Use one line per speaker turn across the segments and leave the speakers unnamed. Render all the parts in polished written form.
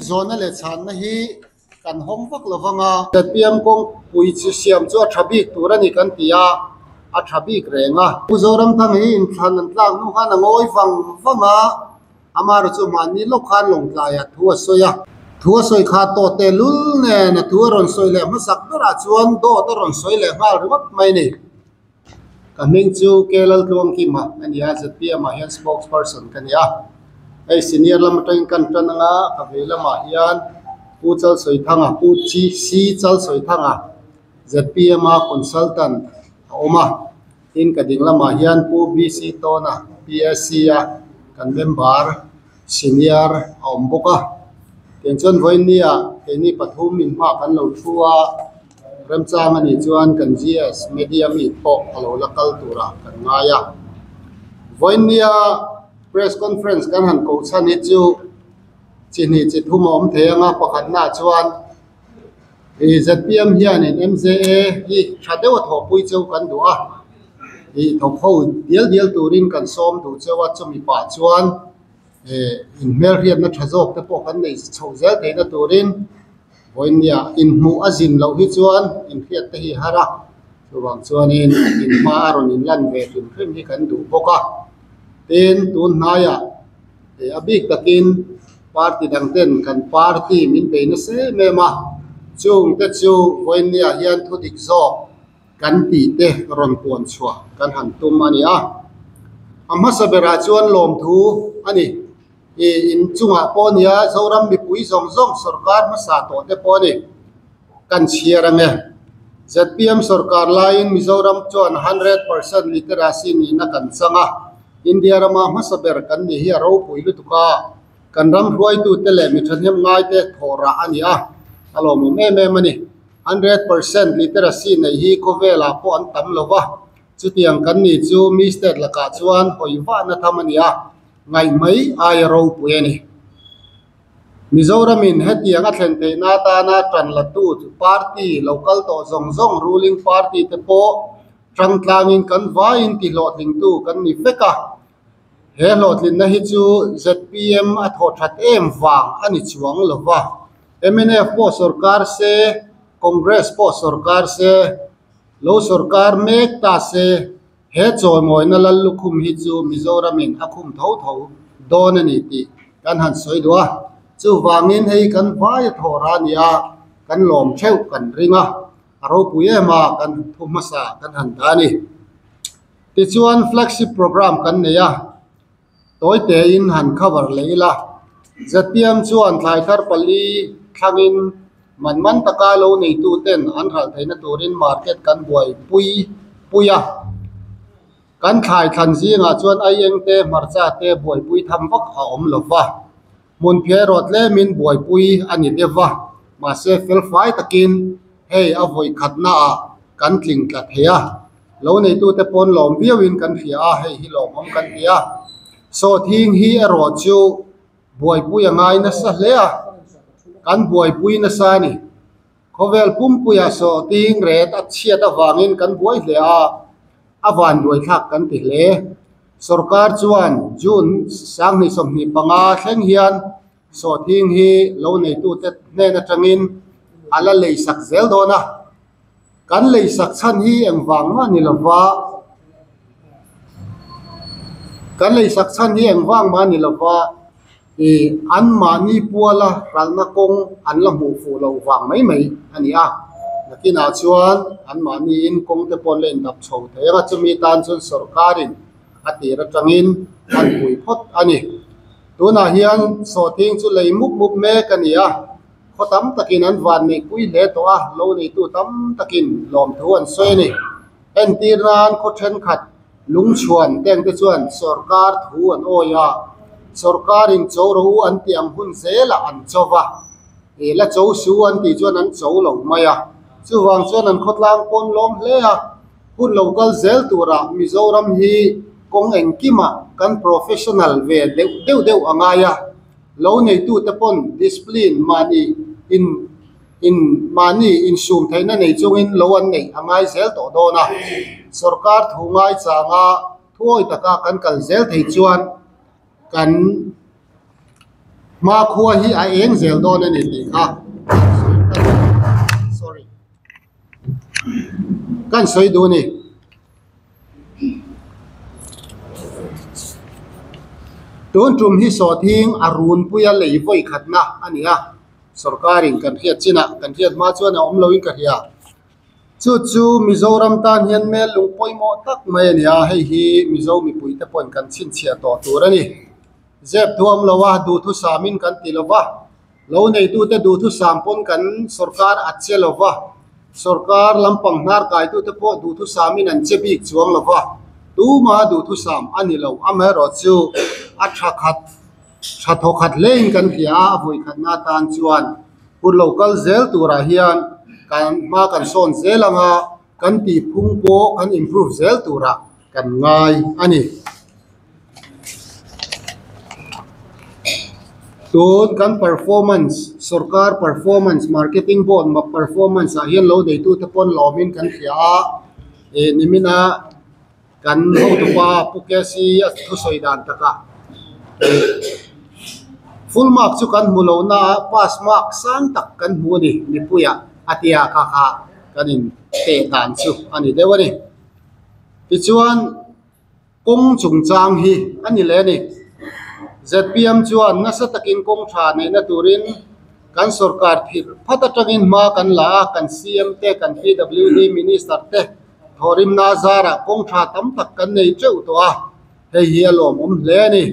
Zawhna leh chhanna hi kan hawng vak lo vang a. ZPM kawngpui chi siam chu a tha bik tur a ni kan ti a, a tha bik reng a. Pu Zoramthang hi inthlan an tlak hnu khan a ngawi vang vang a, amaherawh chu mahni lawk khan lawngtlaiah thu a sawi a. Thu a sawi kha tawh tehlul nen a thu a rawn sawi leh hmasak berah chuan dawt a rawn sawi leh nghal ringawt mai a ni. Ka hming chu K Laltluangkima a ni a, zpm ah hian spokesperson ka ni a. Hei senior lam atangin kan tan anga ka vei lamah hian Pu Chalsawithanga, Pu C Chalsawithanga zpm a consultant a awm a. Tin ka ding lamah hian Pu BC Tawna PSC a kan member senior a awm bawk a. Tiang chuan vawinia keini pathum inhma kan lo thu a. Remchang a nih chuan kan GS media mi pawh a lo la kal turah kan ngai a. Vawinia press conference kan han koh chhan hi chu chi hnih chi thum a awm thei ang a, pakhatnaah chuan ih zpm hianin MJA hi tha deuh a thawhpui cheu kan duh a, ih thawk ho dial dial turin kan sawm duh cheu a, chumi pah chuan eh inhmelhriatna tha zawk te pawh kan nei chhoh zel theihna turin Vawinia inhmuh a zin loh hi chuan inhriat te hi har a, chuvang chuanin inhma a rawn inlan ve hrim hrim hi kan duh bawk a. Tin, tun hnaiah eh a bik takin party dang ten kan party min bei nasa em em a, chung te chu vawinia hian thu dik zawk kan tih te rawn puan chhuah kan han tum a ni a. A hmasa berah chuan lawmthu a ni. I in chungah pawh a nia, Zoram mipui zawng zawng sorkar hmasa tawh te pawh a ni. Kan chhiar ang e. Zpm sorkar laiin Mizoram chuan 100% literacy nihna kan chang a, India rama hmasa ber kan nih hi a ropui lutuk a, kan ram hruaitute leh mi thahnem ngaite thawh rah a ni a, a lawmawm em em a ni. 100% literacy neih hi khawvelah pawh an tam lo va, chutiang kan nih chu mi state lakah chuan hawi vahna tham a ni a. Ngaih mai aia ropui a ni. Mizoramin hetiang a thlen theihna atana tan latu chu party lo kal tawh zawng zawng ruling party te pawh tangtlangin kan vaiin tihlawhtlingtu kan ni vek a. He hlawhtlinna hi chu zpm a thawh that em vang a ni chuang lo va. Mnf pawh sorkar se, Congress pawh sorkar se, lo sorkar mek ta se, He chawimawina lal lukhum hi chu Mizoramin a khum tho tho dawn a ni tih kan han sawi duh a, chuvangin hei kan vai a thawh rah a ni a, kan lawm theuh kan ring a, a ropui em a kan thu hmasa kan han dah a ni. Tichuan flagship program kan nei a, tawi tein han cover leh ila, zpm chuan thlai thar pali thlangin man man taka lo neitu ten an hralh theihna turin market kan buaipui pui a. Kan thlai thlan zingah chuan aieng te hmarcha te buaipui tham vak a awm lo va, hmun phiah erawh tlemin buaipui a ni deuh va, mahse felfai takin hei a vawi khatnaah kan tling tla thei a. Lo neitute pawn lawm viauin kan hria a, hei hi lawmawm kan ti a. Sawhthing hi erawh chu buaipui a ngai nasa hle a, kan buaipui nasa a ni. Khawvel pumpuia sawhthing ret a chhiat avangin kan buai hle a, a vanduai thlak kan ti hle. Sorkar chuan June 2025 thleng hian sawhthing hi lo neitute hnen atangin a la leisak zel dawn a. Kan leisak chhan hi engvang mah ni lova, kan leisak chhan hi engvang mah ni lova ih anmahni puala hralhna kawng an la hmuh fuh loh vang mai mai a ni a. Nakinah chuan anmahniin kawng te pawh an la indap chho thei ang a, chumi tan chuan sorkarin a tir atangin an pui phawt a ni. Tunah hian sawhthing chu lei mup mup mek a ni a. Khaw tam takin an van neihpui hle tawh a, lo neitu tam takin lawmthu an sawi a ni. Entir nan khaw thenkhat lungchhuan tengte chuan sorkar thu an awi a, sorkarin cho ro an tih ang hun zelah an cho va, ih la cho su an tih chuan an cho lo mai a. Chuvang chuan an khawtlang pawn lawm hle a, hun lo kal zel turah Mizoram hi kawng engkimah kan professional ve deuh deuh deuh a ngai a. Lo neitute pawn discipline mahni in in mahni insum theihna nei chungin lo an neih a ngai zel tawh dawn a. Sorkar thu ngai changa thuawi taka kan kal zel thei chuan kan Hmakhua hi a eng zel dawn a ni tih kha sorry kan sawi duh a ni. Tun tum hi sawhthing a runpuia lei vawi khatna a ni a, sorkarin kan hriat chinah kan hriat hma chuan a awm loin ka hria. Chu chu Mizoram tan hian hmel lung pawimawh tak mai a ni a, hei hi Mizo mipuite pawhin kan chhinchhiah tawh tur a ni. Zep thuam lo a, duhthusamin kan ti lo va, lo neitute duhthusam pawn kan sorkar a che lo va, sorkar lampang hnar kaitute pawh duhthusamin an che bik chuang lo va, tuma duhthusam a ni lo. Amaherawhchu a tha khat, tha thaw khat hlein kan hria a, a vawikhatna atan chuan hun lo kal zel turah hian kan hma kan sawn zel ang a, kan tihphung pawh kan improve zel turah kan ngai a ni. Tun kan performance, sorkar performance, marketing board mak performance ah hian lo neitute pawn lawmin kan hria a, eh nimina kan hotupa Pu KC a thusawi dan takah eh full mark chu kan hmu lo na a pass mark sang tak kan hmu a ni mipuiah a tia kha kha kan in teh dan chu a ni deuh a ni. Tichuan. Kawng chungchang hi a ni leh a ni. Zpm chuan nasa takin kawng tha neihna turin kan sorkar phirh phat atangin hma kan la a, kan CM te, kan PWD Minister te thawhrimna a zarah kawng tha tam tak kan nei teuh tawh a, hei hi a lawmawm hle a ni.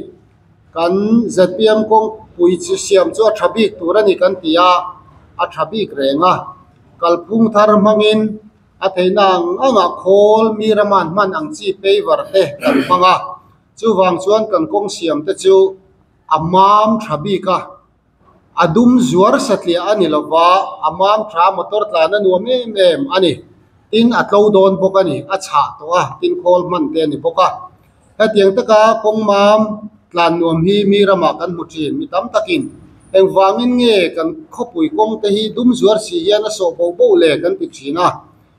Kan zpm kawngpui chi siam chu a tha bik tur a ni kan ti a, a tha bik reng a. Kalphung thar hmangin A theihna ang angah khawl mi rama an hman ang chi paver te kan hmang a, chuvang chuan kan kawng siam te chu a mam tha bik a, a dum zuar satliah a ni lova, a mam tha motor tlan a nuam em em a ni. Tin a tlo dawn bawk a ni, a chhah tawh a, tin khawl hman te a ni bawk a. Hetiang taka kawng mam tlan nuam hi mi ramah kan hmu thin, mi tam takin engvangin nge kan khawpui kawng te hi dum zuar si hian a sawh bo bo le kan ti thin a,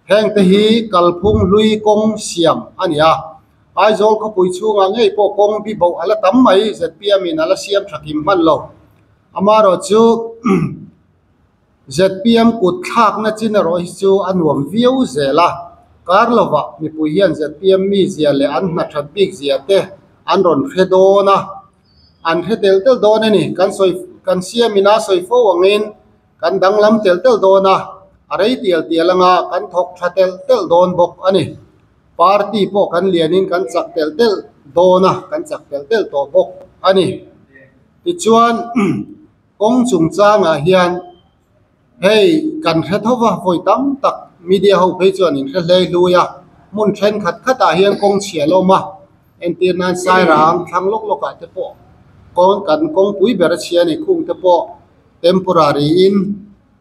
heng te hi kalphung hlui kawng siam a ni a. Aizawl khawpui chhungah ngei pawh kawng bi boh a la tam mai, zpm in a la siam tha kim hman lo. Amaherawhchu Zpm kut thlakna chin erawh hi chu a nuam viau zel a, kar lovah mipui hian zpm mi zia leh an hna that bik zia te an rawn hre dawn a, an hre tel tel dawn a ni. Kan sawi kan siamin a sawi fo angin kan danglam tel tel dawn a, a rei tial tial anga kan thawk tha tel tel dawn bawk a ni. Party pawh kan lianin kan chak tel tel dawn a, kan chak tel tel tawh bawk a ni. Tichuan. Kawng chungchangah hian hei kan hre tho va, vawi tam tak media ho phei chuan in hre hlei hlui a, hmun thenkhat khatah hian kawng chhia la awm a, entir nan Sairang thlang lawk lawkah te pawh kawng kan kawngpui ber a chhia a ni, khung te pawh temporary in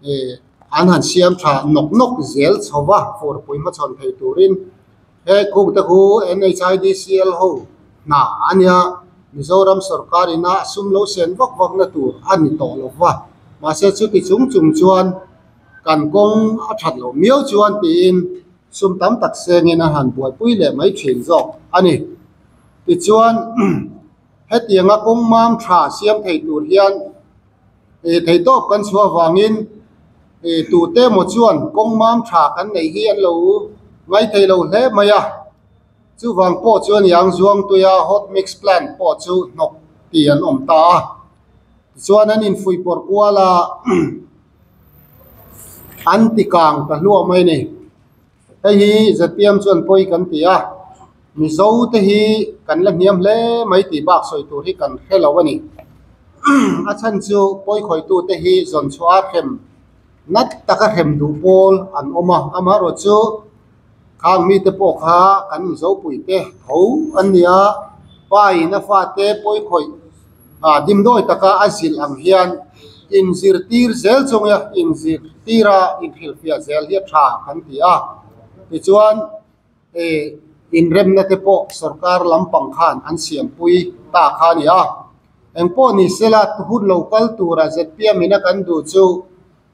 ih an han siam tha nawk nawk zel chho va furpui hmachhawn thei turin. He khung te khu NHIDCL ho hna a nia, Mizoram sorkar ina a sum lo sen vak vak na tur a ni tawh lo va, mahse chuti chung chung chuan kan kawng a that loh miau chuan tiin sum tam tak sengin a han buaipui leh mai thin zawk a ni. Tichuan hetianga kawng mam tha siam thei tur hian ih theihtawp kan chhuah avangin ih tute emaw chuan kawng mam tha kan neih hi an lo ngai thei lo hle mai a, chuvang pawh chuan yang zuang tuia hot mix plant pawh chu hnawk tih an awm ta a, tichuan an infuih pawrh kual a an ti kang ta hluah mai a ni. Hei hi zpm chuan pawi kan ti a, Mizo te hi kan la hniam hle mai tih bak sawi tur hi kan hre lo a ni. A chhan chu pawi khawitu te hi zawn chhuah a hrem nat taka hrem duh pawl an awm a, amaherawh chu khang mite pawh kha kan Mizo puite tho an ni a, pa in a fate pawi khawih dimdawi taka a zilh ang hian inzirtir zel chunga inzirtira inhrilhfiah zel hi a tha kan ti a, tichuan inremna te pawh sorkar lampang khan an siampui ta kha a ni a, engpawh ni sela hun lo kal tura zpm ina kan duh chu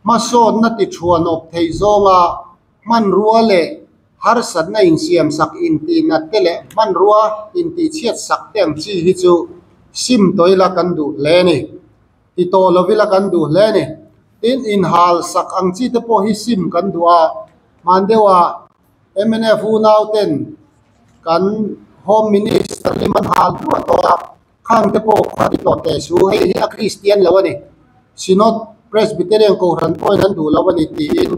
hmasawnna ti thuan awp thei zawnga Hmanrua leh harsatna insiamsak intihnat te leh hmanrua intihchhiatsak te ang chi hi chu sim tawih la kan duh hle a ni. Ti tawh lo ila kan duh hle a ni. Tin, inhal sak ang chi te pawh hi sim kan duh a, hman deuhah mnf unau ten kan Home Minister hi man hal duah tawh a, khang te pawh kha ti tawh teh su, hei hi a Kristian lo a ni, Synod Presbyterian Kohhran pawhin an duh lo a ni tiin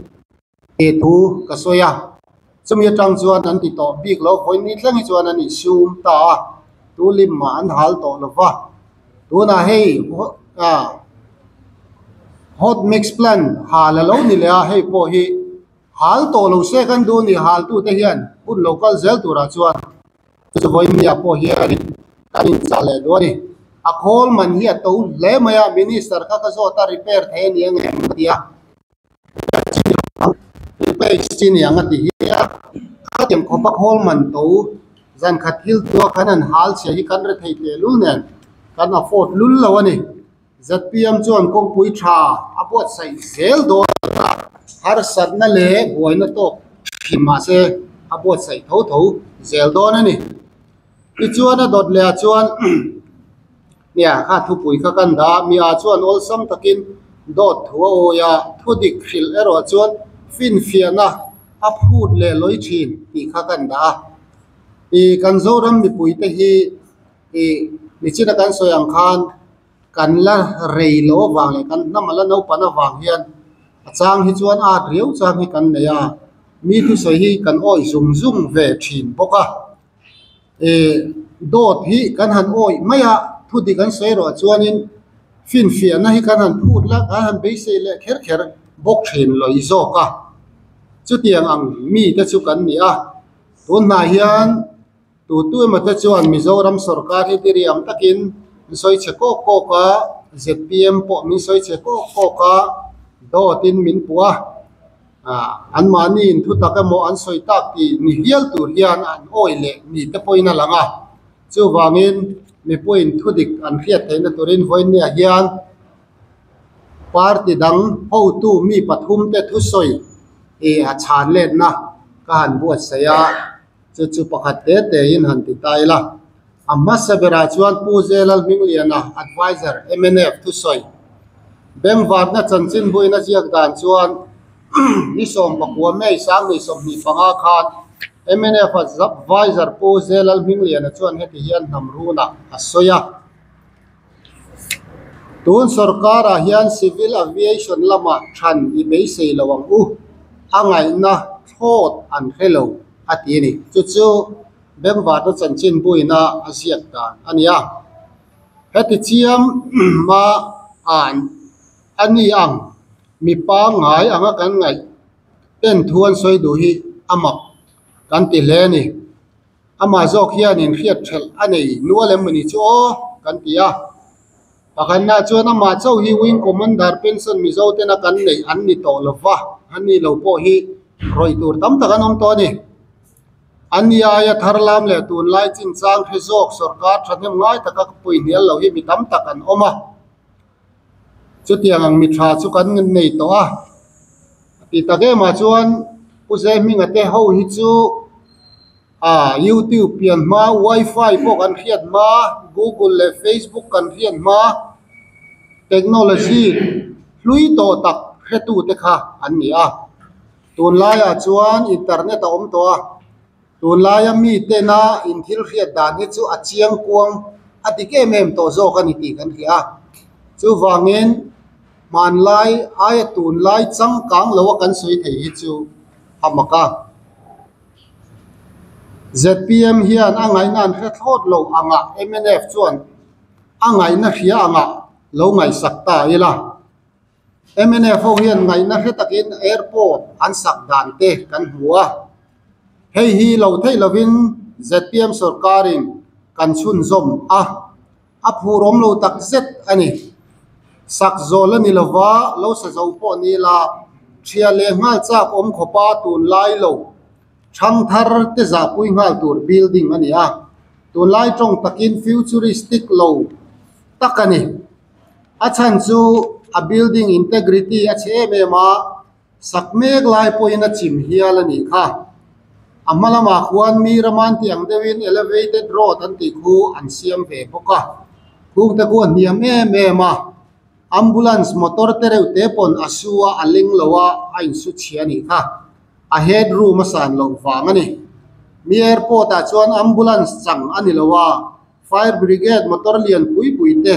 he thu ka sawi a, chumi atang chuan an ti tawh bik lo, vawiin thleng hi chuan an insum ta a, tu lim mah an hal tawh lo va, tunah hei hot mix plant hal a lo ni leh a, hei pawh hi hal tawh lo se kan duh a ni, haltute hian hun lo kal zel turah chuan chu vawiin pawh hianin kan inchah leh duh a ni. A khawl man hi a to hle mai a, minister kha ka zawt a repair thei a ni ang em ka ti a. Repair chi ni ang a ti hi a, khatiang khawpa khawl man to zan khat thil tua khan an hal chhia hi kan re thei teh lul nen kan afford lul lo a ni. Zpm chuan kawngpui tha a buatsaih zel dawn a, harsatna leh buaina tawk thin mahse a buatsaih tho tho zel dawn a ni. Tichuan a dawt leh ah chuan Nia, kha thupui kha kan dah a, Mia chuan awlsam takin dawt thu a awi a, thu dik hrilh erawh chuan finfiahna a phut leh lawi thin tih kha kan dah a. I kan Zoram mipuite hi i nichina kan sawi ang khan kan la rei lo avang leh kan hnam a la naupan avang hian a chang hi chuan at riau chang hi kan nei a, mi thusawi hi kan awih zung zung ve thin bawk a. Dawt hi kan han awih mai a, thu dik an sawi erawh chuanin finfiahna hi kan han phut la, kan han beisei leh kher kher bawk thin lawih zawk a. Chutiang ang mite chu kan ni a, tun hnah hian tutu emaw te chuan Mizoram sorkar hi diriam takin min sawi chhe kawk kawk a, zpm pawh min sawi chhe kawk kawk a, dawtin min puh a. Anmahni in thutak emaw an sawi tak tih ni hial tur hian an awi leh ni te pawhin a lang a. Chuvangin mipuiin thudik an hriat theihna turin vawinia hian party dang hotu mi pathum te thusawi ih a chhan letna ka han buatsaih a, chu chu pakhat te tein han ti ta ila. A hmasa berah chuan Pu Zelal Hmingliana, Adviser, mnf thusawi Bengvarna chanchin buaina ziak dan chuan ni 19 May 2025 khan mnf Adviser Pu Zelal Hmingliana chuan heti hian hnam runah a sawi a. Tun sorkarah hian Civil Aviation lamah than i beisei lo ang u, a ngaihna thlawt an hre lo a ti a ni. Chu chu Bengvarna chanchin buaina a ziak dan a ni a. Heti chiam hma an a ni ang mi pangngai anga kan ngaih ten thu an sawi duh hi a mak kan ti hle a ni. Amah zawk hian inhriat thelh a nei nual em mawni chu aw kan ti a. Pakhatna chuan amah chauh hi Wing Commander pension Mizo tena kan neih an ni tawh lova, a ni lo pawh hi rawih tur tam tak an awm tawh a ni. A ni aia thar lam leh tunlai chinchang hre zawk sorkar thahnem ngai taka ka pui hnial lo hi mi tam tak an awm a. Chutiang ang mi tha chu kan nei tawh a. A ti tak em ah chuan Pu Zehminga te ho hi chu ah YouTube pian hma, Wi-Fi pawh kan hriat hma, Google leh Facebook kan hriat hma, technology hlui tawh tak hretute kha an ni a. Tunlaiah chuan internet a awm tawh a, tunlaia mitena inthil hriat dan hi chu a chiang kuang a dik em em tawh zawk a ni tih kan hria a. Chuvangin hmanlai aia tunlai changkang loa kan sawi thei hi chu a mak a. Zpm hian a ngaihna an hre thlawt lo angah mnf chuan a ngaihna hria angah lo ngaihsak ta ila. Mnf ho hian ngaihna hre takin airport an sak dan te kan hmu a, hei hi lo theih lovin zpm sorkarin kan chhunzawm a, a phur awm lo tak zet a ni. Sak zawl a ni lova, lo sa zo pawh ni la, ṭhia leh nghal chak awm khawpa tunlai lo ṭhangthar te zahpui nghal tur building a ni a, tunlai ṭawng takin futuristic lo tak a ni. A chhan chu a building integrity a chhe em em a, sak mek lai pawhin a chim hial a nih kha. A hma lamah khuan mi raman tih ang deuhin elevated road an tih khu an siam ve bawk a, khungte khu a hniam em em a. Ambulance motor te reuh te pawn a su a, a leng lo a, a insu chhia a nih kha. A head room a san loh vang a ni. Mi airport ah chuan ambulance chang a ni lo a, fire brigade motor lian pui pui te,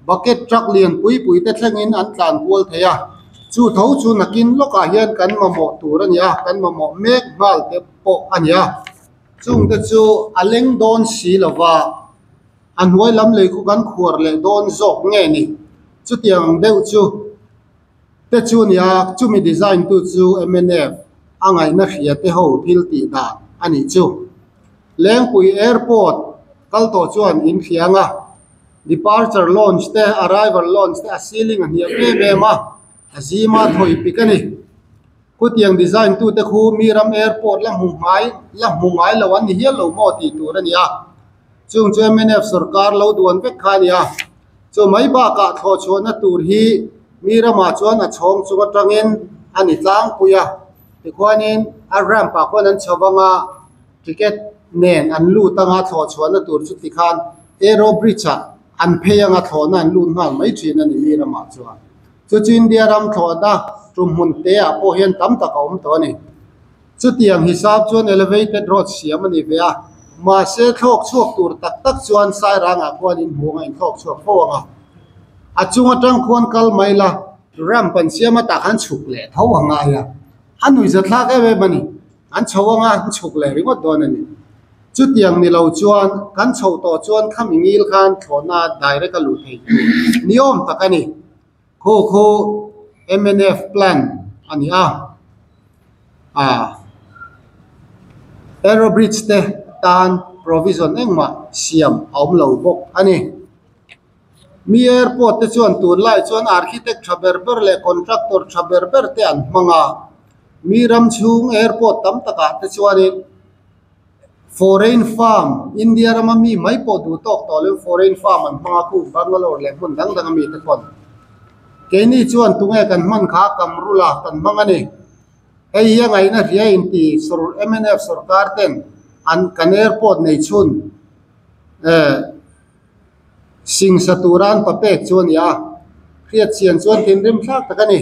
bucket truck lian pui pui te thlengin an tlan kual thei a. Chu tho chu nakin lawkah hian kan mamawh tur a ni a, kan mamawh mek nghal te pawh a ni a. Chungte chu a leng dawn si lo va. A hnuai lam lei khu kan khuar leh dawn zawk nge ni? Chutiang ang deuh chu te chu nia, chumi design tu chu mnf a ngaihna hria te ho thil tih dan a nih chu. Lengpui Airport kal tawh chuan in hriang a, departure lounge te, arrival lounge te a ceiling a hniam em em a, a zima thawi pik a ni. Khutiang design tute khu mi ram airport la hmu ngai la hmu ngai lo an ni hial lo maw tih tur a ni a. Chung chu mnf sorkar lo duan vek kha a ni a. Chu mai bakah thlawhchhuahna tur hi mi ramah chuan a chhawng chung atangin a ni tlangpui a. Tikhuanin a ramp ah khuan an chho vang a, ticket nen an lut anga thlawhchhuahna tur chu tikhan aero bridge ah an phei anga thlawhna an lut nghal mai thin a ni mi ramah chuan. Chu chu India ram thlawhna tum hmun te ah pawh hian tam tak a awm tawh a ni. Chutiang hisap chuan elevated road siam a ni ve a, mahse thlawk chhuak tur tak tak chuan Sairangah khuan inhmuh anga inthlawk chhuak fo ang a. A chung atang khuan kal mai la, ramp an siam a tah khan chhuk leh tho a ngai a, a nuihza thlak em em a ni. An chho anga an chhuk leh ringawt dawn a ni. Chutiang ni lo chuan kan chhoh tawh chuan khami ngil khan thlawhna direct a luh thei tur ni awm tak a ni. Khaw khaw mnf plan a ni a, ah Aero bridge te tan provision engmah siam a awm lo bawk a ni. Mi airport te chuan tunlai chuan architect tha ber ber leh contractor tha ber ber te an hmang a, mi ram chhung airport tam takah te chuanin Foreign farm, India rama mi mai pawh duh tawk tawh lo foreign farm an hmang a, khu Bangalore leh hmun dang dang a mi te pawn. Keini chuan tunge kan hman kha Kamrula kan hmang a ni. Hei hi a ngaihna hria inti mnf sorkar ten an kan airport nei chhun eh Singsa tura an pa pek chu a ni a, hriatchian chuan thinrim thlak tak a ni.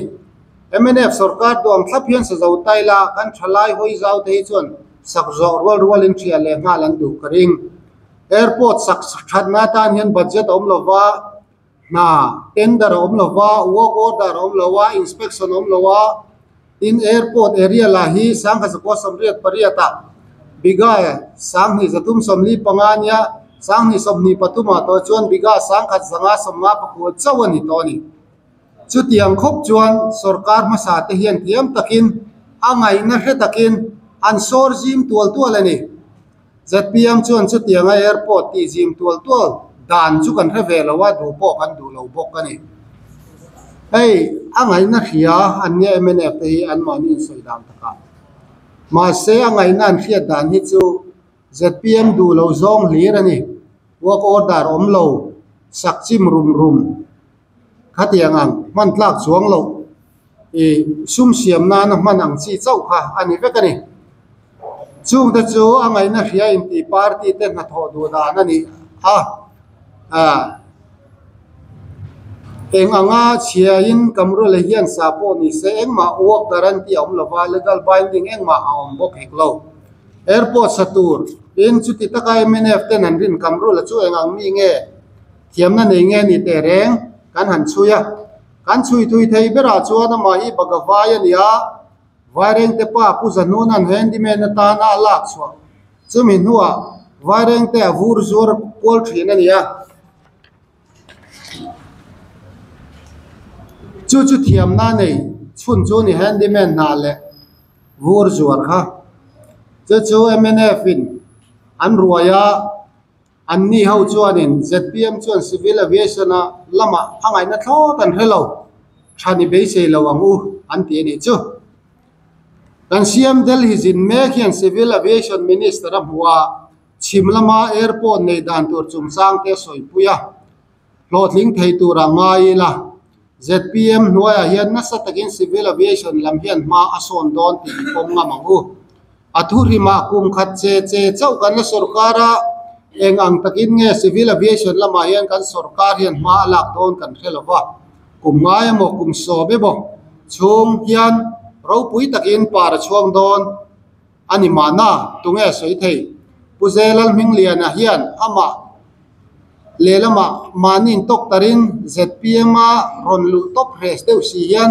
Mnf sorkar duang thlap hian sa zo tai la, kan thalai hawi zau te hi chuan sak zawh rual rualin ṭhia leh nghal an duh ka ring. Airport sak thatna atan hian budget a awm lo va, hna tender a awm lo va, work order a awm lo a, inspection a awm lo a, tin airport area lah hi sangkhat zakua 88 ah bigha 2335 a nia, 2023 ah tawh chuan bigha 1559 chauh a ni tawh a ni. Chutiang khawp chuan sorkar hmasa te hian thiam takin a ngaihna hre takin an sawr zim tual tual a ni. Zpm chuan chutianga airport tih zim tual tual dan chu kan hre ve lo a, duh pawh kan duh lo bawk a ni. Hei a ngaihna hria an nia mnf te hi anmahni insawi dan takah. Mahse a ngaihna an hriat dan hi chu zpm duh lo zawng hlir a ni. Work order awm lo, sak chim rum rum khatiang ang hman tlak chuang loh. Ih sum siam nana hman ang chi chauh kha a ni vek a ni. Chungte chu a ngaihna hria inti party te hnathawh duh dan a ni a, ah eng anga chhiain Kamrula hian sa pawh ni se engmah work guarantee a awm lo va, legal binding engmah a awm bawk hek lo. Airport sa tur in chuti taka mnf ten an rin Kamrula chu eng ang mi nge thiamna nei nge ni teh reng kan han chhui a. Kan chhui thui thei berah chuan amah hi Bagavai a ni a, Vairengte pa Pu Zahnuna'n handyman atana a lak chhuah chumi hnuah Vairengte a vur zuar kual thin a ni a. Chu chu thiamna nei chhun chu ni handyman hna leh vur zuar kha. Chu chu mnf in an ruai a. Anni ho chuanin zpm chuan Civil Aviation a lamah a ngaihna thlawt an hre lo, tha ni beisei lo ang u an ti a nih chu. Kan CM Delhi zin mek hian Civil Aviation Minister a hmu a, chhim lama airport nei dan tur chungchang te a sawipui a, hlawhtling thei tura ngai ila zpm hnuaiah hian nasa takin Civil Aviation lam hian hma a sawn dawn tih i pawm ngam ang u. A thuhrimah kum khat che che chauh kan la sorkar a, eng ang takin nge Civil Aviation lamah hian kan sorkar hian hma a lak dawn kan hre lo va. Kum ngai emaw kum sawm emaw chhung hian ropui takin par a chhuak dawn a ni mahna tunge sawi thei? Pu Zelal Hmingliana hian amah lehlamah mahni intawk tarin zpm a rawn luh tawp hreh deuh si hian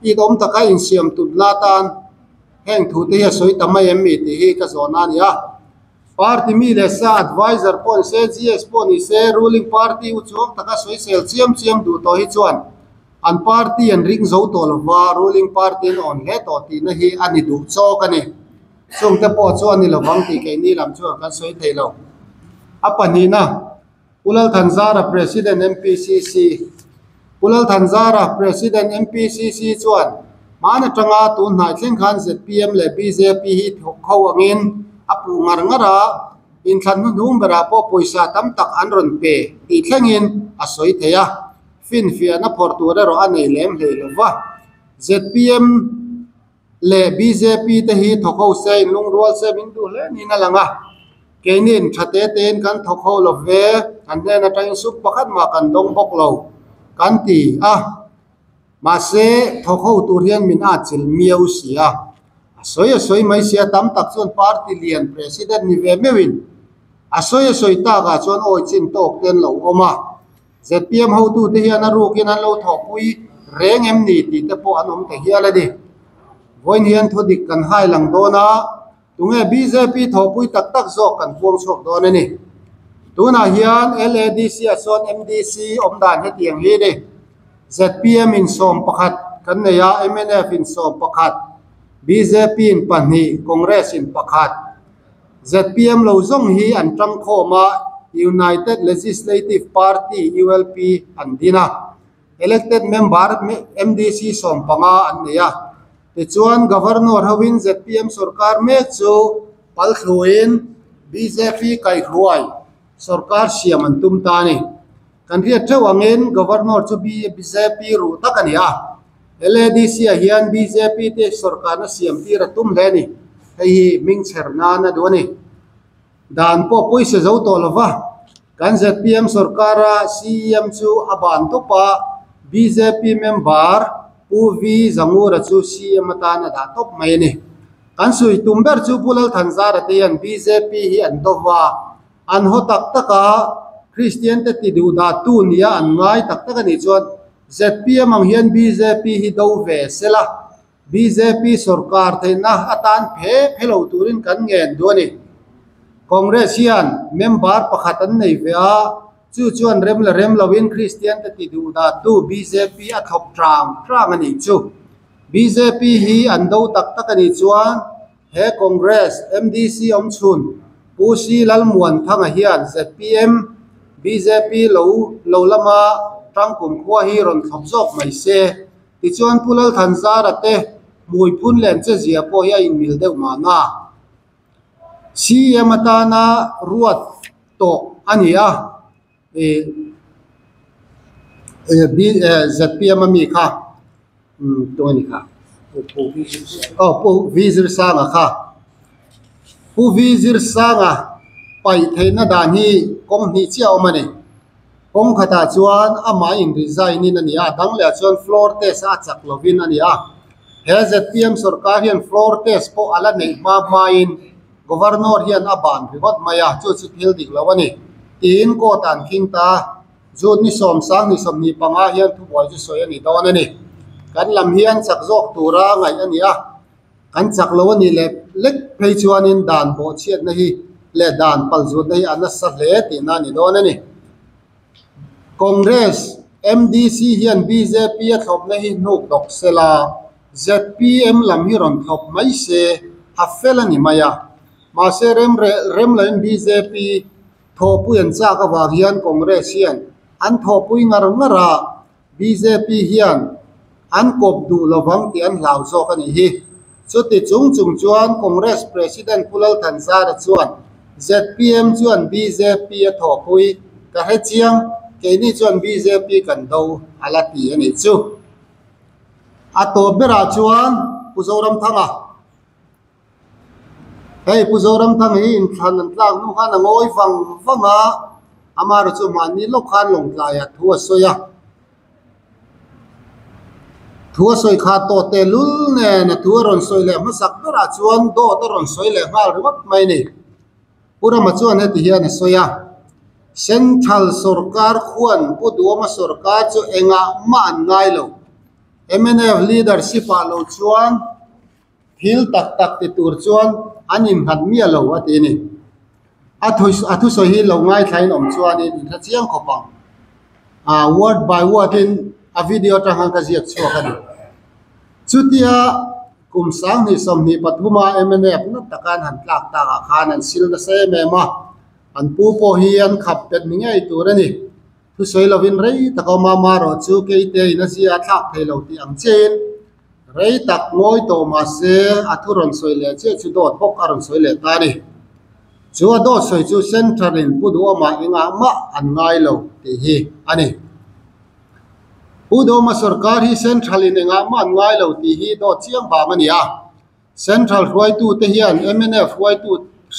it awm taka insiam tumna atan heng thute hi a sawi ta mai em mi tih hi ka zawhna a ni a. Party mi leh sa adviser pawh ni se, GS pawh ni se, ruling party u chuang taka sawisel chiam chiam duh tawh hi chuan an party an ring zo tawh lova, ruling party an awn hle tawh tihna hi a ni duh chawk a ni. Chungte pawh chu a ni lovang tih keini lam chuan kan sawi thei lo. A pahnihna, Pu Lalthanzara President MPCC Pu Lalthanzara President MPCC chuan hman atanga tun hnai thleng khan zpm leh bjp hi thawk ho angin a puh ngar ngar a, inthlan hnuhnung berah pawh pawisa tam tak an rawn pe tih thlengin a sawi thei a, finfiahna phawrh tur erawh a nei lem hlei lo va. Zpm leh bjp te hi thawk ho se inlungrual se min duh hle niin a lang a, keinin tha te tein kan thawk ho lo ve, an hnen atangin sum pakhat mah kan dawng bawk lo kan ti a, mahse thawk ho tur hian min atchilh miau si a, a sawi a sawi mai sia tam tak chuan party lian president ni ve meuhin a sawi a sawi takah chuan awi chin tawk te an lo awm a. Zpm hotute hian a rukin an lo thawhpui reng em ni tih te pawh an awm ta hial a ni. Vawiin hian thu dik kan hai lang dawn a, tunge bjp thawhpui tak tak zawk kan puang chhuak dawn a ni. Tunah hian LADC ah chuan MDC awm dan hetiang hi a ni. Zpm in 11 kan nei a, mnf in 11, bjp in pahnih, Congress in pakhat. Zpm lo zawng hi an tangkhawm a, United Legislative Party, ULP, an din a. Elected member MDC 15 an nei a. Tichuan, Governor hoin zpm sorkar mek chu palthluin bjp kaihruai sorkar siam an tum ta a ni. Kan hriat theuh angin Governor chu bjp ruh tak a ni a. LADC ah hian bjp te sorkarna siam tir a tum hle a ni. Hei hi hming chher nan a duh a ni. Dan pawh pawisa zo tawh lo va, kan zpm sorkara CEM chu a ban tawp a, bjp member Pu V Zangura chu CEM atan a dah tawp mai a ni. Kan sawi tum ber chu Pu Lalthanzara te hian bjp hi an do va, An haw tak tak a, Kristian te ti duh dah tu nia an ngai tak tak a nih chuan zpm ang hian bjp hi do ve sela, bjp sorkar theihna atan phe phe lo turin kan ngen duh a ni. Congress hian member pakhat an nei ve a, chu chuan rem la rem loin Kristian te ti duh dah tu bjp a thlawp tang tang a nih chu. Bjp hi an do tak tak a nih chuan He Congress MDC awmchhun Pu Si Lalmuanthanga hian zpm, bjp lo lo lama tangkum khua hi rawn thlawp zawk mai se. Tichuan Pu Lalthanzara te hmui phun leh an che zia pawh hi a inmil deuh mahna. CM atana ruat tawh a ni a, zpm a mi kha tunge ni kha aw Pu V Zirsanga kha Pu V Zirsanga paih theihna dan hi kawng hnih chiah a awm a ni kawng khatah chuan amah in resign in a ni a a dang leh ah chuan floor test a chak lovin a ni a he zpm sorkar hian floor test pawh a la neih hma hmain. Governor hian a ban ringawt mai a, chu chu thil dik lo a ni, tiin court ah an khing ta a. June ni 10, 25 hian thubuai chu sawi a ni dawn a ni. Kan lam hian chak zawk tura ngaih a ni a, kan chak lo a nih leh lek phei chuanin dan bawhchhiatna hi leh dan palzutna hi a nasa hle tihna a ni dawn a ni. Congress, MDC hian bjp a thlawpna hi hnuk dawk sela, zpm lam hi rawn thlawp mai se a fel a ni mai a. Mahse rem rem loin bjp thawhpui an chak avang hian Congress hian an thawhpui ngar ngar a, Bjp hian an kawp duh lovang tih an hlau zawk a nih hi. Chuti chung chung chuan Congress President Pu Lalthanzara chuan zpm chuan bjp a thawhpui ka hre chiang, keini chuan bjp kan do a la ti a nih chu. A tawp berah chuan Pu Zoramthanga. Hei Pu Zoramthanga hi inthlan an tlak hnu khan a ngawi vang vang a, amaherawhchu mahni lawk khan lawngtlaiah thu a sawi a. Thu a sawi kha tawh teh lul nen a thu a rawn sawi leh hmasak berah chuan dawt a rawn sawi leh nghal ringawt mai a ni. Pu Rama chuan heti hian a sawi a, Central sorkar khuan Pu Duhawma sorkar chu engah mah an ngai lo. Mnf leadership ah lo chuan thil tak tak ti tur chuan an innghat miah lo a ti a ni. A a thusawi hi lo ngaithlain awm chuanin in hre chiang khawp ang. Ah word by word in a video atang khan ka ziak chhuak a ni. Chutia kum 2023 a mnf na taka an han tlak tak ah khan an sil nasa em em a, an pu pawh hi an khap bet ni ngei tur a ni. Thusawi lovin rei tak a awm a, amaherawhchu keite in a zia a thlak thei lo tih ang chiahin Rei tak ngawi tawh mah se a thu rawn sawi leh chiah chu dawt bawk a rawn sawi leh ta a ni. Chu a dawt sawi chu Central in Pu Duhawma engah mah an ngai lo tih hi a ni. Pu Duhawma sorkar hi Central in engah mah an ngai lo tih hi dawt chiang vang a ni a. Central hruaitute hian mnf hruaitu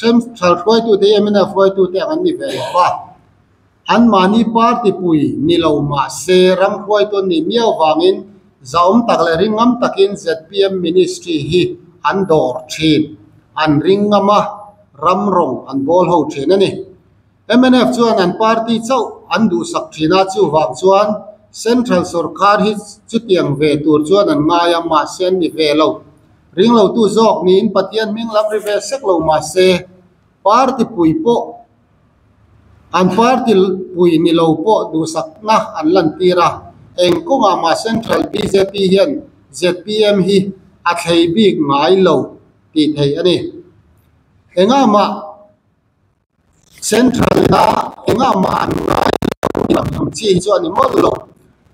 Central hruaitute hi mnf hruaitute ang an ni ve lo va. Anmahni party pui ni lo mah se ram hruaitu an nih miau vangin zahawm tak leh ringngam takin zpm ministry hi an dawr thin. An ringngam a, ram rawng an bawl ho thin a ni. Mnf chuan an party chauh an duhsak thin a, chuvang chuan central sorkar hi chutiang ve tur chuan an ngai a, mahse an ni ve lo. Ringlotu zawk niin Pathian hming lam ri ve sek lo mah se party pui pawh An party pui ni lo pawh duhsakna an lantir a, eng kawngah mah Central bjp hian zpm hi a thlei bik ngai lo tih theih a ni. Engah mah Central ina engah mah an ngai lo tih ang chi hi chu a ni mawlh lo.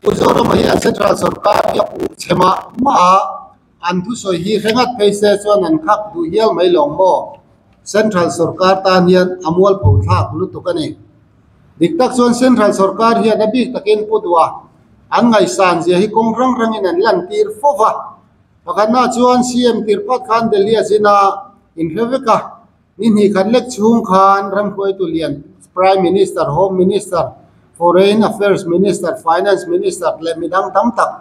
Pu Zorama hian Central sorkar hi a puh chhe mah mah a, an thusawi hi hre ngat phei se chuan an khak duh hial mai lawng maw? Central sorkar tan hian a mualpho thlak lutuk a ni. Dik tak chuan Central sorkar hian a bik takin Pu Dua an ngaihsan zia hi kawng hrang hrangin an lantir fo va. Pakhatna chuan CM tirh phat khan Delhi a zin a inhre vek a, ni hnih khat lek chhung khan ramhruaitu lian Prime Minister, Home Minister, Foreign Affairs Minister, Finance Minister leh midang tam tak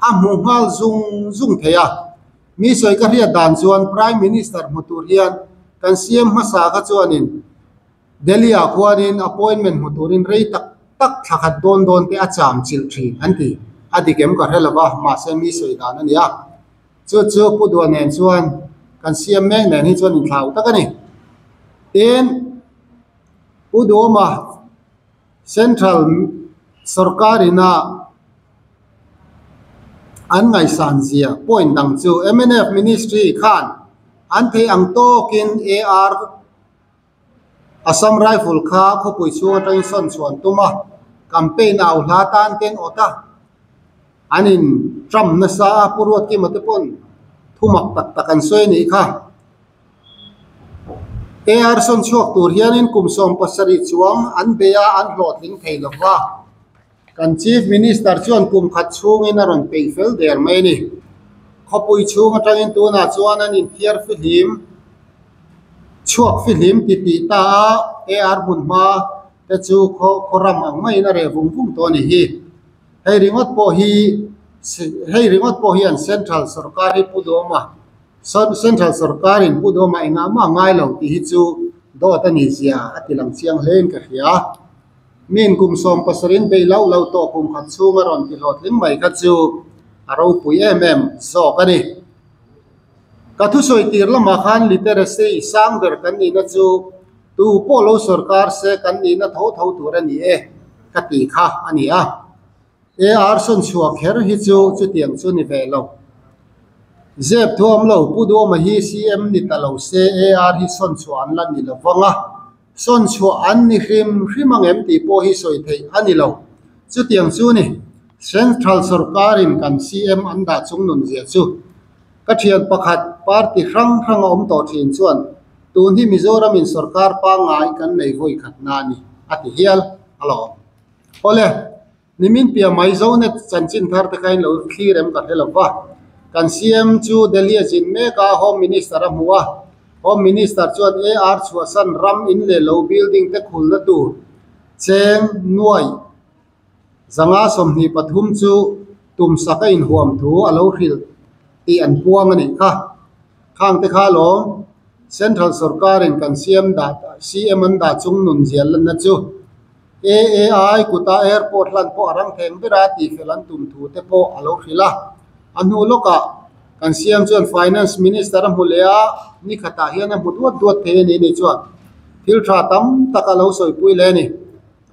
a hmu nghal zung zung thei a. Mi sawi ka hriat dan chuan Prime Minister hmu tur hian kan CM hmasa kha chuanin Delhi ah khuanin appointment hmu turin rei tak tak thla khat dawn dawn te a cham chilh thin an ti. A dik em ka hre lo va, mahse mi sawi dan a ni a. Chu chu Pu Dua nen chuan kan CM mek nen hi chuan inthlau tak a ni. Tin, Pu Duhawma Central sorkar ina An ngaihsan zia point dang chu mnf ministry khan an thei ang tawkin AR Assam Rifle kha khawpui chhung atangin sawn chhuah an tum a, campaign a au hla tan ten awt a, an in tram nasa a, Pu Ruatkima te pawn thu mak tak tak an sawi a nih kha. AR sawn chhuak tur hianin kum 70 chuang an bei a, an hlawhtling thei lo va. Kan Chief Minister chuan kum khat chhungin a rawn peih fel der mai a ni. Khawpui chhung atangin tunah chuan an inthiar fihlim, chhuak fihlim ti tih ta a, AR hmun hma te chu khaw khaw ram ang maiin a reh vung vung tawh a ni hi. Hei ringawt pawh hi hei ringawt pawh hian Central sorkar hi Pu Duhawma Central sorkarin Pu Duhawma engah mah ngai lo tih hi chu dawt a ni zia a ti lang chiang hlein ka hria. Min kum 70 in bei loh lo tawh kum khat chhung a rawn ti hlawhtling mai kha chu a ropui em em zawk a ni. Ka thusawi tir lamah khan literacy sang ber kan nihna chu tu pawh lo sorkar se kan nihna tho tho tur a ni e ka ti kha a ni a. AR sawn chhuah kher hi chu chutiang chu ni ve lo. Zep thu awm lo, Pu Duhawma hi CM ni ta lo se AR hi sawn chhuah an la ni lo vang a. Sawn chhuah an ni hrim hrim ang em tih pawh hi sawi theih a ni lo. Chutiang chu ni, Central sorkarin kan CM an dah chung nun zia chu. Ka thian pakhat party hrang hrang a awm tawh thin chuan tun hi Mizoramin sorkar pangngai kan nei vawi khat na a ni, a ti hial alawm. Awle, Nimin piah mai Zonet chanchin thar te kha in lo thlir em ka hre lo va. Kan CM chu Delhi a zin mek a, Home Minister a hmu a. Home Minister chuan AR chhuahsan ram in leh lo building te khulna tur cheng nuai 123 chu Tumsak a inhuam thu a lo hrilh tih an puang a nih kha. Khang te kha lawm Central sorkarin kan CM dah CM an dah chung nun zial lanna chu AAI kuta airport hlan pawh a rang theng ber a tihfel an tum thu te pawh a lo hrilh a. A hnu lawkah kan CM chuan Finance Minister a hmu leh a, ni khatah hian a hmu duat duat thei a ni ni chuan thil tha tam tak a lo sawipui leh a ni.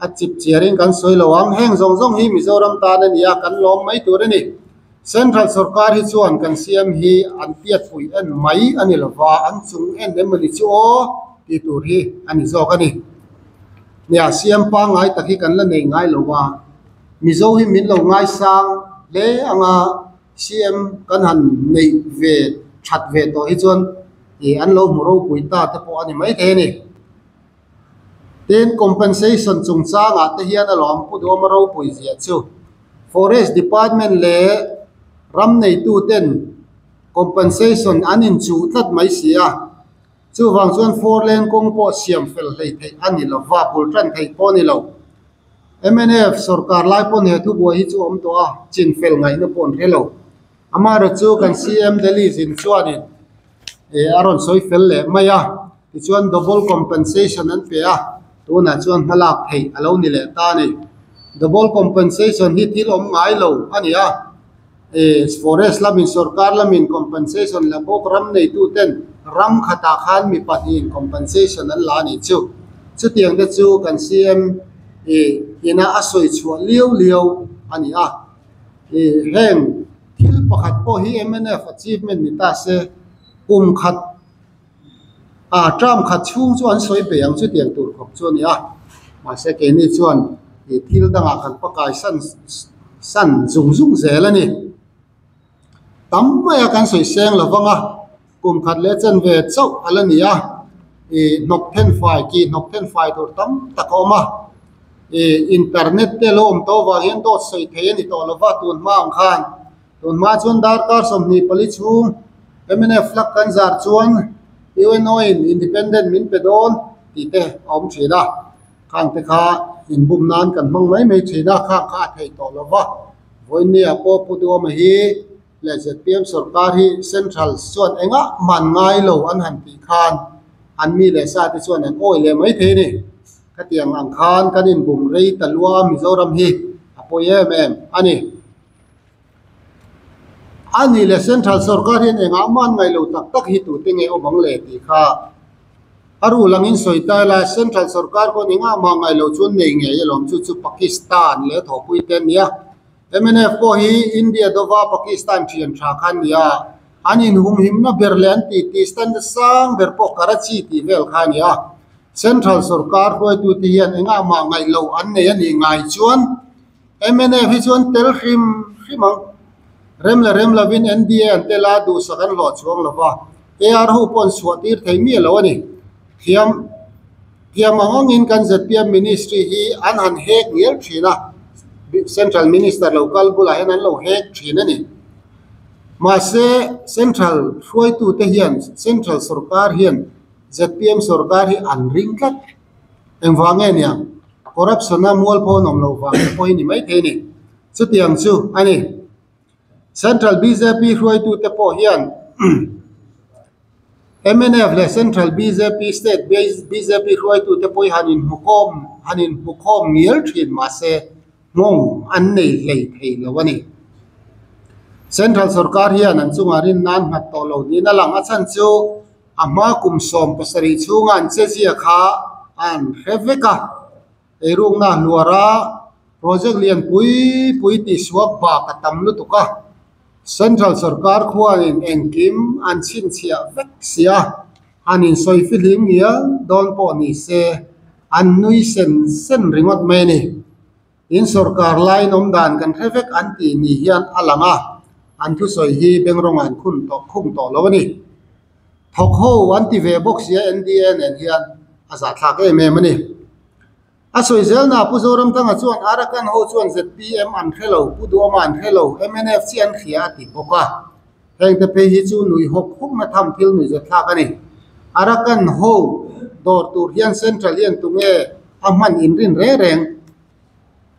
A chip chiarin kan sawi lo ang, heng zawng zawng hi Mizoram tan a ni a, kan lawm mai tur a ni. Central sorkar hi chuan kan siam hi an piatpui en mai a ni lova, an chung en em ni chu aw tih tur hi a ni zawk a ni. Nia, siam pangngai tak hi kan la nei ngai lo a, Mizo hi min lo ngaisang hle anga CM kan han neih ve that ve tawh hi chuan ih an lo hmu ropui ta te pawh a ni maithei a ni. Tin, compensation chungchangah te hian a lawm Pu Duhawma ropui ziah chu Forest Department leh ram neituten compensation an inchuh tlat mai si a, chuvang chuan four lane kawng pawh siam fel hlei theih a ni lo va, bul tan theih pawh a ni lo. Mnf sorkar lai pawn he thubuai hi chu a awm tawh a, chin fel ngaihna pawh an hre lo. Amaherawhchu kan CM Delhi zin chuanin eh a rawn sawi fel leh mai a, tichuan double compensation an pe a, tunah chuan hmalak theih a lo ni leh ta a ni. Double compensation hi thil awm ngai lo a ni a, eh forest lamin sorkar lamin compensation la bawk ram neitu ten ram khatah khan mi pahnihin compensation an la a nih chu. Chutiang te chu kan CM eh ina a sawi chhuah liau liau a ni a. Heng thil pakhat pawh hi mnf achievement ni ta se, kum khat ah term khat chhung chu an sawi peih ang chutiang tur khawp chu a ni a. Mahse keini chuan thil dangah kan pakai san san zung zung zel a ni. Tam maia kan sawi seng lo vang a, kum khat leh chen ve chauh a la ni a, ih hnawk then fai kih hnawk then fai tur tam tak a awm a, ih internet te lo awm tawh avang hian dawt sawi thei a ni tawh lo va tun hma ang khan tun hma chuan darkar 24 chhung mnf flag kan zar chuan UNO in independent min pe dawn tih te a awm thin a, khang te kha inbum nan kan hmang mai mai thin a, khang kha a theih tawh lo va. Vawinia pawh Pu Duhawma hi leh zpm sorkar hi Central chuan engah man ngai lo an han tih khan an mi leh sa te chuan an awi leh mai thei a ni. Khatiang ang khan kan inbum rei ta lua Mizoram hi a pawi em em a ni. A nih leh Central sorkar hian engah man ngai lo tak tak hi tute nge awm ang le tih kha A rul angin sawi ta ila, Central sorkar pawh ni ngah mah ngaih loh chuan nei ngei alawm chu chu Pakistan leh thawhpui te an ni a. Mnf pawh hi India dova Pakistan thian tha kha an ni a, an inhumhimna ber leh an tih tih stand sang ber pawh Karachi tih vel kha a ni a. Central sorkar hruaitute hian engah mah ngaih loh an nei a nih ngai chuan mnf hi chuan tel hrim hrim ang. Rem leh rem lovin NDA an tel a, duhsak an hlawh chuang lo va, AR ho pawh an chhuah tir thei miah lo a ni. Thiam thiam ang angin kan zpm ministry hi an han hek ngial thin a, Central Minister lo kal bulah hian an lo hek thin a ni. Mahse, Central hruaitute hian, Central sorkar hian zpm sorkar hi an ring tlat. Engvang nge niang? Corruption-a mualpho an awm loh vang te pawh hi ni maithei a ni. Chutiang chu a ni. Central bjp hruaitute pawh hian mnf leh Central bjp State bjp hruaitute pawh hi han inhmukhawm han inhmukhawm ngial thin mahse nghawng an nei hlei thei lo a ni. Central sorkar hian an chungah rin nan nghat tawh lo niin a lang. A chhan chu a hma kum 17 chhunga an che zia kha an hre vek a. Eirukna hluara project lian pui pui tih suak bak a tam lutuk a, Central sorkar khuanin engkim an chhinchhiah vek sia, han insawi fihlim ngial dawn pawh ni se an nui sen sen ringawt mai a ni. In sorkar laiin awm dan kan hre vek an tih ni hian a lang a, an thusawi hi bengrawng an khun tawh khung tawh lo a ni. Thawk ho an ti ve bawk sia NDA nen hian a zahthlak em em a ni. A sawi zelna Pu Zoramthanga chuan Arakan ho chuan zpm an hre lo, Pu Duhawma an hre lo, mnf chi an hria a ti bawk a. Hengte phei hi chu nui hawk hawkna tham thil nui zathlak a ni. Arakan ho dawr tur hian Central hian tunge a hman inrin reng reng?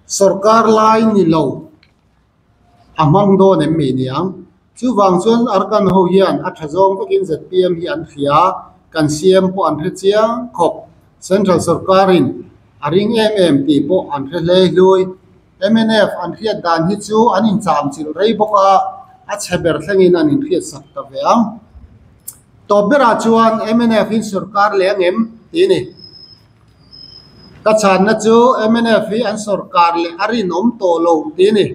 Sorkar lai ni lo. A hmang dawn em mi niang? Chuvang chuan Arakan ho hian a tha zawng vekin zpm hi an hria, kan CM pawh an hre chiang khawp. Central sorkarin a ring em em tih pawh an hre hlei hlui. Mnf an hriat dan hi chu an incham chilh rei bawk a, a chhe ber thlengin an inhriat sak ta ve ang. Tawp berah chuan mnf in sorkar leh ang em tih a ni. Ka chhanna chu mnf hi an sorkar leh a rinawm tawh lo tih a ni.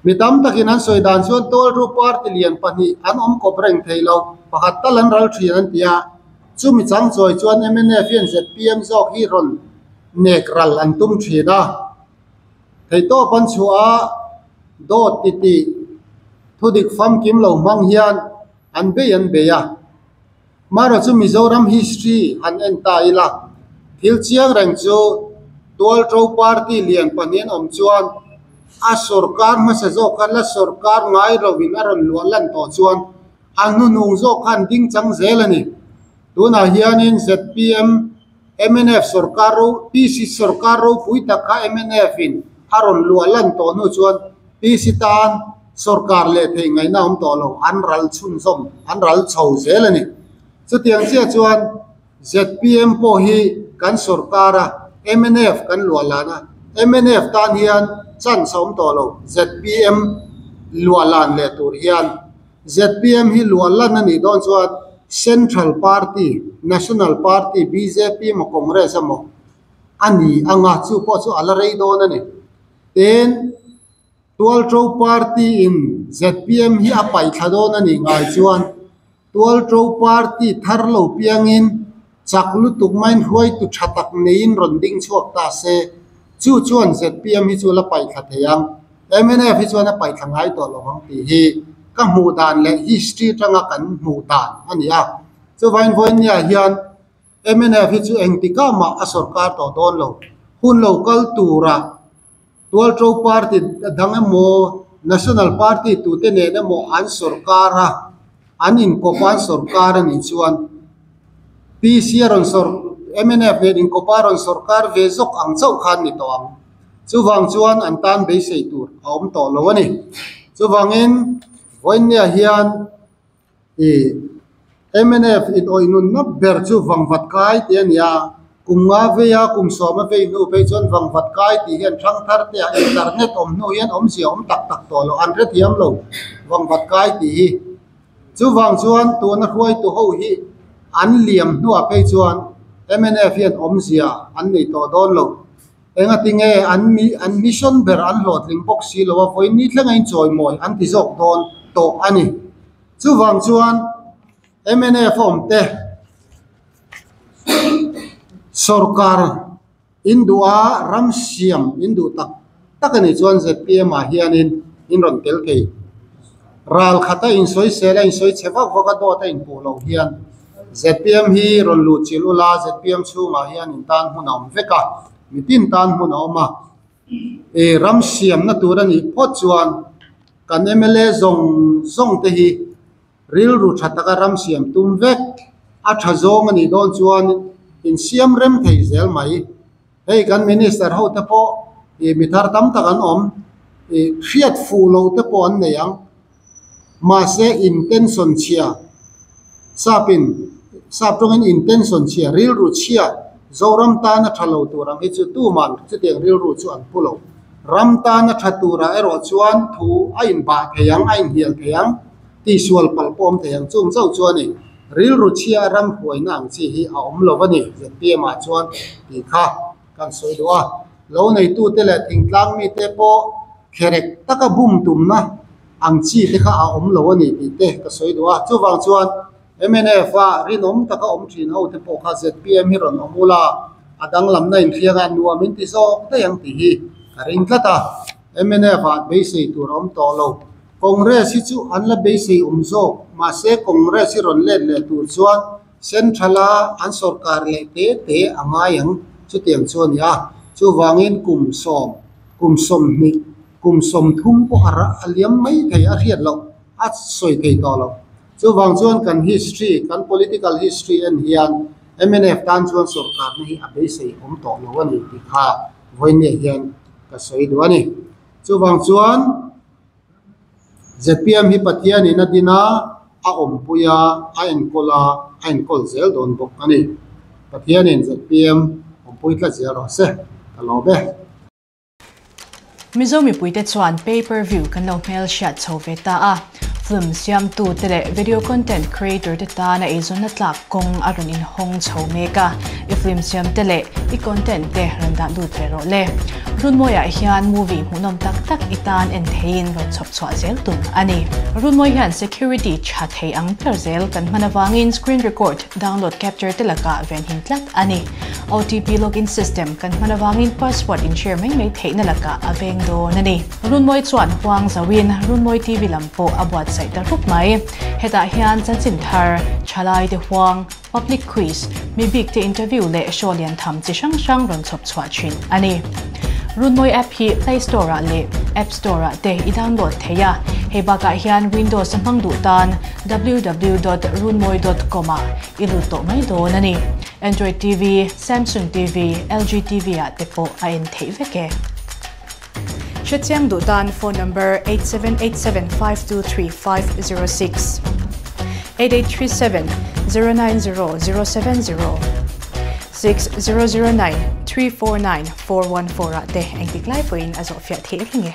Mi tam takin an sawi dan chuan Tawlru party lian pahnih an awm kawp reng thei lo, pakhat tal an ral thin an ti a. Chumi changchawi chuan mnf hian zpm zawk hi rawn nek ral an tum thin a. Theihtawp an chhuah a, dawt titih thudik famkim lo hmang hian an bei an bei a. Marawh chu Mizoram history han en ta ila, thil chiang reng chu Tualṭo party lian pahnih an awm chuan a sorkar hmasa zawk kha la sorkar ngai lovin a rawn luah lan tawh chuan a hnuhnung zawk kha an ding chang zel a ni. Tunah hianin zpm, mnf sorkar ro, PC sorkar ropui tak kha mnf in a rawn luah lan tawh hnu chuan PC tan Sorkar leh theih ngaihna awm tawh lo, an ral chhunzawm, an ral chho zel a ni. Chutiang chiah chuan zpm pawh hi kan sorkar a, mnf kan luah lan a, mnf tan hian chance a awm tawh lo, zpm luah lan leh tur hian. Zpm hi luah lan a nih dawn chuan Central Party, National Party, bjp emaw Congress emaw a ni ang a, chu pawh chu a la rei dawn a ni. Tin. Tualṭo Party in zpm hi a paih thla dawn a nih ngai chuan Tualṭo Party thar lo piangin chak lutuk maiin hruaitu ṭha tak neiin rawn ding chhuak ta se, chu chuan zpm hi chu la paih thla thei ang. Mnf hi chuan a paih thla ngai tawh lo ang tih hi ka hmuh dan leh history aṭanga kan hmuh dan a ni a. Chuvangin vawinia hian mnf hi chu engtikah mah a sorkar tawh dawn lo. Hun lo kal tura Tualṭo party dang emaw, National party tute nen emaw an sorkar a, an inkawp a an sorkar a nih chuan PC a rawn sawr, mnf nen inkawp a rawn sorkar ve zawk ang chauh khan ni tawh ang. Chuvang chuan an tan beisei tur a awm tawh lo a ni. Chuvangin vawiinniah hian I mnf in awih nunna ber chu vangvat kai tih a ni a, kum nga vei a, kum sawma vei hnu phei chuan vangvat kai tih hian thangthar te ah internet awm hnu hian awmzia awm tak tak tawh lo, an hrethiam lo vangvat kai tih hi. Chuvang chuan tuna hruaitu ho hi an liam hnuah phei chuan mnf hian awmzia an nei tawh dawn lo. Engatinge an mi an mission ber an hlawhtling bawk si lo a, vawiin ni thleng a inchawimawi an ti zawk dawn tawh a ni. Chuvang chuan mnf a awm te sorkar in duh a, ram siam in duh tak tak a nih chuan zpm ah hianin in rawn tel thei. Ral khata insawisel a insawi chhe vak vak a dawt a inpuh loh hian zpm hi rawn luh chilh ula zpm chhungah hian in tan hmun a awm vek a, mitin tan hmun a awm a. Ih ram siamna tur a nih phawt chuan kan mla zawng zawng te hi rilru tha taka ram siam tum vek a tha zawng a nih dawn chuan insiam rem thei zel mai. Hei kan minister ho te pawh ih mi thar tam tak an awm ih hriat fuh loh te pawh an nei ang. Mahse intention chhia sap in sap tawngin intention chhia rilru chhia Zoram tana tha lo tur ang hi chu tuman chutiang rilru chu an pu lo. Ram tana tha turah erawh chuan thu a inbah thei ang a inhnial thei ang tihsual palh pawh awm thei ang chung chauh chu a ni. Rilru chhia ram huaina ang chi hi a awm lo a ni zpm ah chuan tih kha kan sawi duh a. Lo neitute leh thingtlang mite pawh kherek taka bum tumna ang chi te kha a awm lo a ni tih te ka sawi duh a. Chuvang chuan mnf a rinawm taka awm thin ho te pawh kha zpm hi rawn awm ula a danglamna inhriang a nuam in ti zawk daih ang tih hi ka ring tlat a. Mnf ah beisei tur a awm tawh lo. Congress hi chu an la beisei awm zawk, mahse Congress hi rawn let leh tur chuan Central a an sorkar leh te te a ngai ang chutiang chu a ni a. Chuvangin kum sawm, kum sawmhnih, kum sawmthum pawh a a liam mai thei a hriat loh, a sawi thei tawh lo. Chuvang chuan kan history, kan political history en hian mnf tan chuan sorkarna hi a beisei awm tawh lo a ni tih kha vawiinniah hian ka sawi duh a ni. Chuvang chuan. Zpm hi Pathianin a din a, a awmpui a, a enkawl a, a enkawl zel dawn bawk a ni. Pathianin zpm awmpui tlat zel rawh se, ka lawm e.
Mizo mipuite chuan pay per view kan lo hmelhriat chho ve ta a, film siamtu te leh video content creator te tana eizawnna tlak kawng a rawn inhawng chho mek a, i film siam te leh i content te rawn dah lut ve rawh le. Runmawiah hian movie hmuhnawm tak tak i tan en theiin rawn chhawp chhuah zel tum a ni. Runmawi hian security tha thei ang ber zel kan hman avangin screen record, Download capture te lakah venhim tlat a ni. OTP login system kan hman avangin password in share mai mai theihna lakah a veng dawn a ni. Runmawi chuan huang zoin Runmawi TV lam pawh a buatsaih ta rup mai. Hetah hian chanchin thar, thalai te huang, public quiz, mi bik te interview leh show lian tham chi hrang hrang rawn chhawp chhuah thin a ni. Runmawi app hi Play Store ah leh App Store ah te i download thei a. Hei bakah hian Windows a hmang duh tan www dot runmawi dot com ah i lut tawh mai dawn a ni. Android TV, Samsung TV, LG TV ah te pawh a en theih vek e. Hrechiang duh tan phone number 8787523506, 8837 090 070, 6009 349 414 ah te engtik lai pawhin a zawhfiah theih reng e.